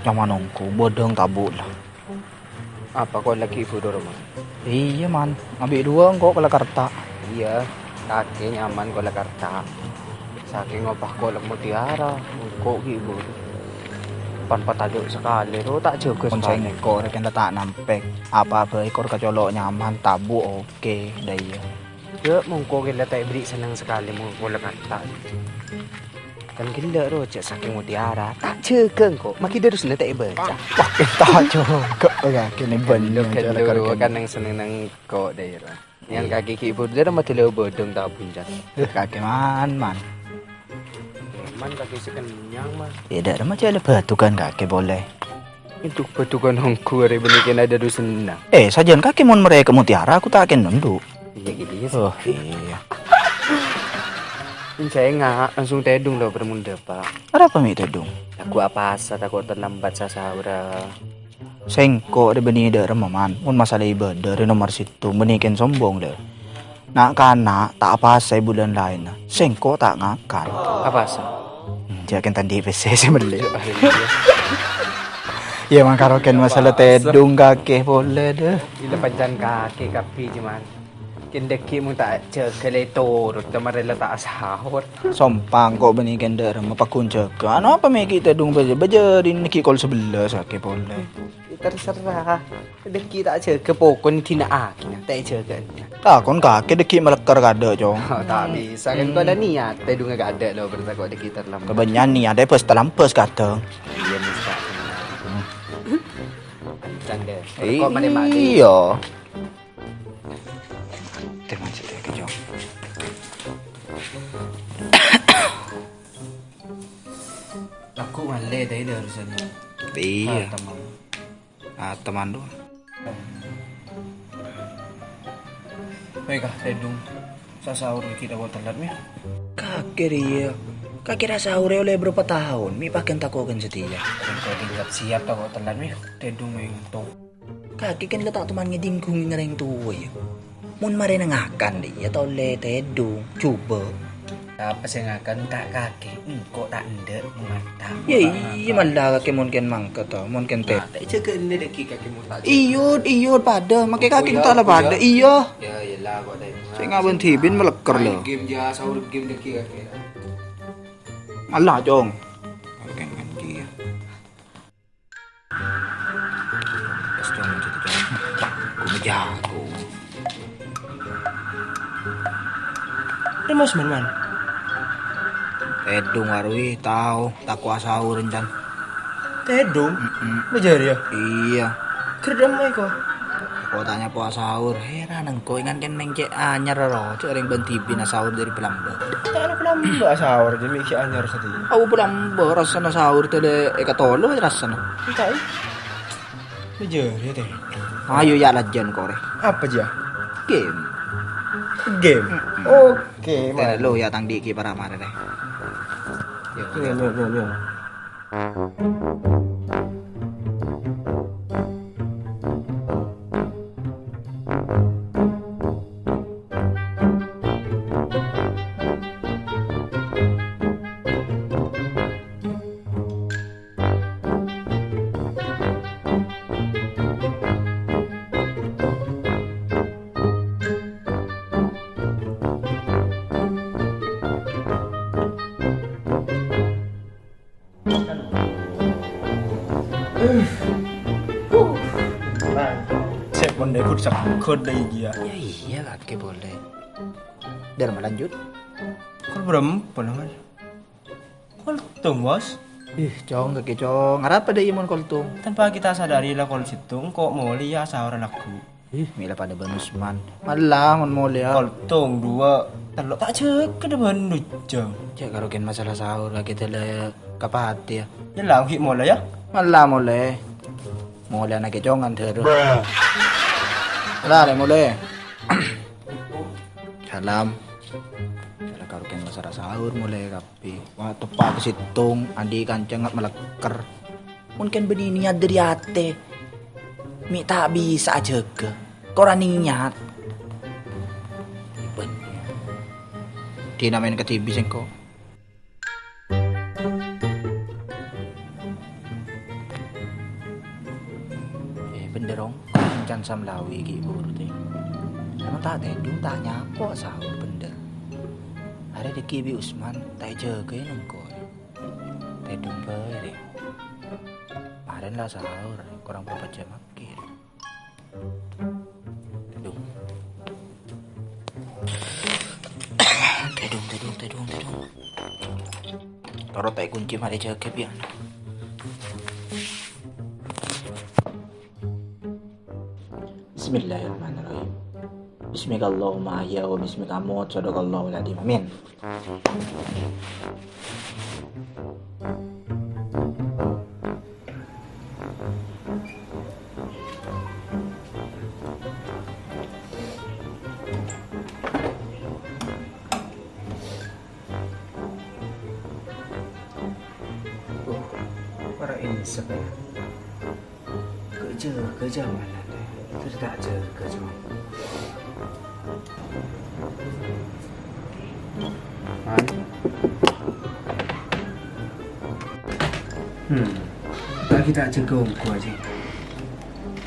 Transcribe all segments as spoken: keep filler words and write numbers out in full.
Nyaman ongghu, bâdâng tabu' la. Apa kok laghi' buru, Man? Iyâ, Man. Abi' duwâ' engko' kola karta'. Iyâ, kakè nyaman kola karta'. Sakèng apa kok la' mutiara, engko' ghi' buru. Pan patajhuk sakalè, ro, ta' jâgâ sakalè. Mon sèngko' rè kèng la ta' nampè. Apa bhâi kor kacolo' nyaman, tabu' oke, dâ' iyâ. Jhâ' mongko ghellâ' ta' èberri' senneng sakalè mongko la karta'. Kan ghellâ' ro jhâ' sakèng mutiara, ta' jâgâ engko', maghi dârus la ta' èbâca. Wah, ta' jâgâ, ya, kènè bân. Lo jhâ' la ghellâ' karta'. Kan neng senneng neng ko' dâ' iyâ ro. Yang kakè ghi' buru dâ' rèmma dâlâ bâdâng ta' buncan. Kakè man, man. Man kakè sè kennyang, Man. Iyâ, dâ' rèmma jhâ' la bâdhugân kakè polè. Èntuk bâdhugân ongghu arè bânnè kèng adâ' dusenna. Eh, sajân kakè mon marè ka mutiara, aku ta' kèng nondhu'. Iyâ, gitu ya. Oh, iyâ. Sènga', langsung tèdung lo bermunda, Pak. Arapa mè' tèdung? Tako' apasa, tako' terlambat sasaora. Sèngko' rè bânnè dâ' rèmma, Man. Mon masalah ibadah rè nomor sèttong, bânnè kèng sombong, lè. Na'-kana' ta' apasa è bulân laènna, sèngko' ta' ngakan. Apasa? Hmm, jhâ' kèng ta' andi' pèssè sè mellè. Iyâ, mangkana kèng masalah tèdung kakè polè, dâ. Ila pancèn kakè kabbhi, Man. Kèng dâgghi' mon ta' jâgâ la ètorot, marè la ta' asaor. Sompang kok bânnè kèng dâ' rèmma pagghun jâgâ. Anu apa mè' ghi' tèdung bâjâ, bâjâ dinna ghi' kol sabellâs kakè polè. Terserah. Dâgghi' ta' jâgâ pokon dina'aghi, ta' èjâgâ. Takon kakè dâgghi' malekker kadâ', Cong. Oh, ta' bisa, kan, hmm, kok la niat, tèdungnga kadâ' lo, berta kok dâgghi' terlambat. Kabânnya'an niat, eh, bâs terlambat kadâ'. Iyâ, Mas, Pak. Canda. Kok mari-mari. Iyâ. Tè maksud è, Cong. Lagghu' malè, tè, dâ' harusnya. Iyâ. Ah, tamam. Ah, teman tu. Weh, kah, tèdung. Sasaor ghi' tako' telat, mè. Kakè rèya. Kakè ra saorè ollè bârâmpa taon, mè' pakèn tako' kèng satèya. Engko' siap-siap tako' telat, mè. Tèdung, mè, ngantok. Kakè kèng la ta' toman ngèdingghung orèng towa, yâ. Mon marèna ngakan, iyâ ta' ollè tèdung, jhubâ'. Apa sè ngakan ta' kakè, engko' ta' endâ' mata. Yâ, iyâ, mala kakè mon kèng mangkat, to, mon kèng tè-, ah, ta' èjâgâ enne dâgghi' kakè mon ta' jâgâ. Iyut, iyut, padâ, makè kakè ta' la padâ, iyâ. Yâ, yâ la, kok, dâ'. Sè ngawen dhibin melekker, lho. Game, yâ, saur game dâgghi' kakè. Mala, Cong. Kakè ngaji, yâ. Pas jangan gitu, jangan. Aku ngejago. Terus, Man, Man? Tèdung, Warwi, tao, tako' asaor, encan. Tèdung? Mm-mm. Bâjâr, yâ? Iyâ. Kerdem, Eko. Tako' ta' nyapo asaor. Heran, engko' èngan kennèng cè' anyar, ro. Cè' orèng bân dhibin asaor dâri palamba. Ta' ana palamba asaor, jâ' mè' cè' anyar satèya. Au palamba, rassana saor tèlè èkatolo rassana. Entar. Bâjâr, yâ, tè. Ayo, yâ, lajân korè. Apa, jâ? Game. Game? Mm-mm. Oke, tè, mari. Lo, yâ, tang diki para mare, tè. Yo, yo, yo, yo, yo. Sè pon dâ' ikut sakut dâ' iyâ. Yâ iyâ, kakè polè. Dâr malanjut. Kol bârâmpa, Mas? Kol sèttong, Bos. Ih, Cong, kakè, Cong. Arapa dâ' iyâ mon kol sèttong? Tanpa kita sadari la kol sèttong, engko' molè yâ saor lagghu'. Ih, mè' la padâ bân Usman. Mala mon molè, yâ. Kol sèttong, duwâ', tello'. Ta' jâgâ dâ' bân dujjhâng. Cè' karo kèng masalah saor, kakè tèlè kapatè, yâ. Yâ la, ghi' molè, yâ. Mala molè. Molè ana' kècongan dârâ. La, lè molè. Salam. Cè' la karo kèng masalah saor molè, kap- Pi, wa, teppa' ka sèttong, andi' kanca ngat malekker. Mon kèng bânnè niat dâri atè, mè' ta' bisa ajâgâ. Kor aniat. Bân. Dina maèn ka T V sèngko'. Samlawi ghi' buru, Tèng. Emang ta' tèdung, ta' nyapo, saur bhendher. Arè dhâggi' bi' Usman, ta' èjâgâi nengko. Tèdung bhâi, Rè. Marèn la saur, korang papat jam akhir. Tèdung. Tèdung, tèdung, tèdung, tèdung. Toro' ta' èkunci, marè jâgâ, pian. Bismillahirrahmanirrahim. Bismikallahumma ahya wa bismika amut. Sadaqallahul adzim. Amin. Oh, para insek ya. Kejâgâ jhâman nanti. Terus ta' jâgâ, Cong. Man. Hmm. Lagi ta' jâgâ ongghu aja.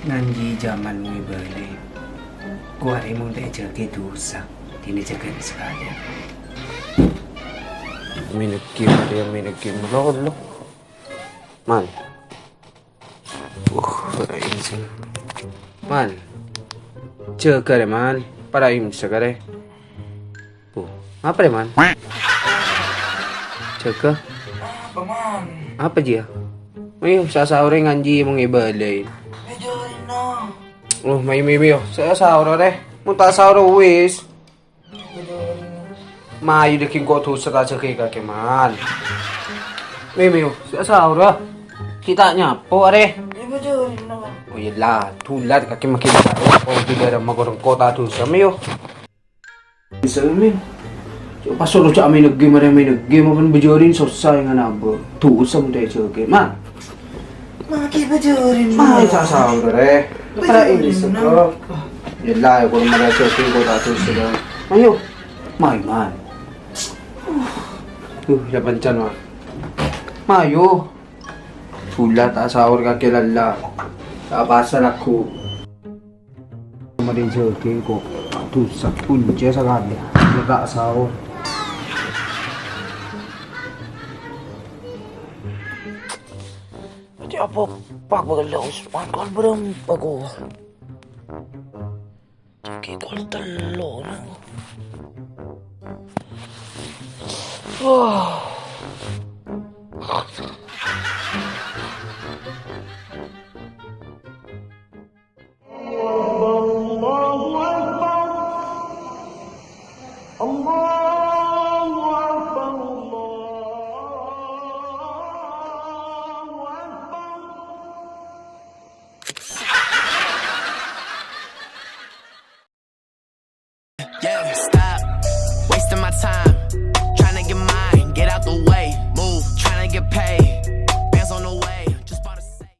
Nganji jhâman mè bâli. Kuat emang ta' jâgâ dosa. Dini jâgâ sekalian. Mineggi, Maria, mineggi, melolo. Man. Uh, para insek. Man. Jâgâ, rè, Man. Para insek, rè. Uh, apa, rè, Man? Jâgâ. Apa, Man? Apa, Ji, ya? Ayo, sa-, saorè nganji mong è bâlâi. Ayo, Rina. Oh, mayu, mayu, mayu. Sa-, saorè, rè. Mon ta' saorè, wis. Mayu dhâggi' engko' dosa ta' jâgâi kakè, Man. Mayu, mayu. Sa-, saorè. Kita nyapo, arè. Oh, iyâ la, dulat kakè makin. Oh, tidak ada makor engko' ta' dosa, mayu. Bisa, Min. Cok, pas suruh cak main game, ada main game, apa bejari susah yang ngana abah. Dosa mun ta' èjâgâi, Man. Maki bejari, Man. Mai sa-, saorè, rè. Para ini seko. Iyâ la, ya, kalau mereka jogging, kok ta' dosa, ya. Ayo. Mai, Man. Uh, ya pancan, Man. Mayu. Bula ta' saor kakè lalla. Ta' pasal aku. Kemarin jogging kok. Dosa kunci sakali. Ta' saor. Berarti apa, Pak, bakal Usman kan berempat kok. Cekki gol tello, nang. Wah.